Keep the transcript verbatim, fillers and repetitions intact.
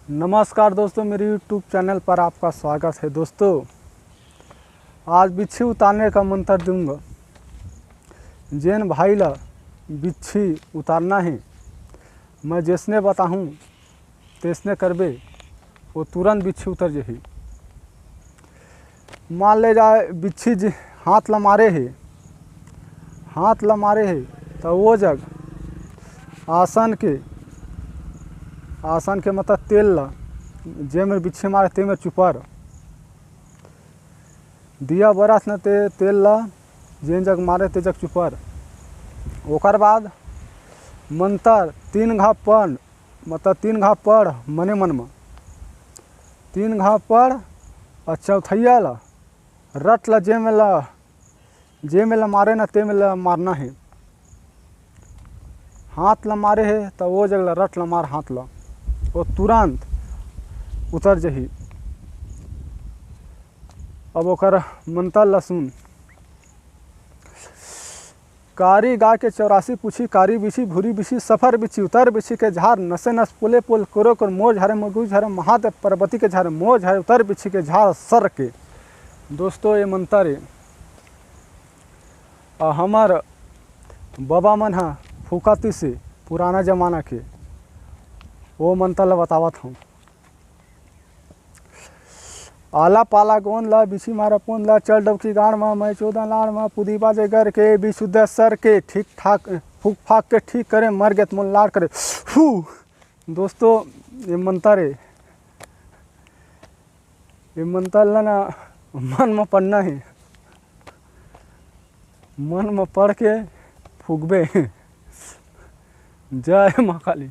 नमस्कार दोस्तों, मेरे YouTube चैनल पर आपका स्वागत है। दोस्तों, आज बिच्छी उतारने का मंत्र दूंगा। जेन भाई ला बिच्छी उतारना है, मैं जैसने बताहूँ तैसने करबे, वो तुरंत बिच्छी उतर जही। मान ले जाए बिच्छी जी हाथ ला मारे हे, हाथ ला मारे हे, त वो जग आसन के, आसन के मतलब तेल ला, जे मेर बिच्छी मारे ते मेर चुपर, दिया बरस न ते तेल ला, जेन जग मारे ते जग चुपर। ओकर बाद मंतर तीन घाप पढ़, मतलब तीन घाप पढ़ मने मन म, तीन घाप पढ़, अउ चौथैया ला रट ला, जे मेला, जे मेला मारे ना ते मेला मारना है। हाथ ला मारे है त वो जग ला रट ला मार हाथ ला, वो तुरंत उतर जही। अब ओकर मंतर ला सुन। कारी गाय के चौरासी पूछी, कारी बिछी, भूरी बिछी, सफर बिछी, उतर बिछी के झार, नसे नस पोले पोल, कोरो कोर मोर झारे, मगू झारे, महादेव पार्वती के झारे, मोर झारे, उतर बिछी के झार सर के। दोस्तों, ये मंतर ए, अ, हमर बबा मन ह फूकातिस हे पुराना जमाना के, वो मंतर ल बतावत हूँ। आला पाला गोंद ला, बिछी मारा पोंद ला, चल डबकी गाड़ मा, मैं चोदा लाड़ मा, पुदी बाजे गर के, बिशुद्ध सर के, ठीक ठाक फूक फाक के ठीक करे, मर गे त मोला लाड़ करे। हू। दोस्तों, ये मंतर ए, ये मंतर ला ना मन म पढ़ना है, मन म पढ़ के फूकबे। जय माँ काली।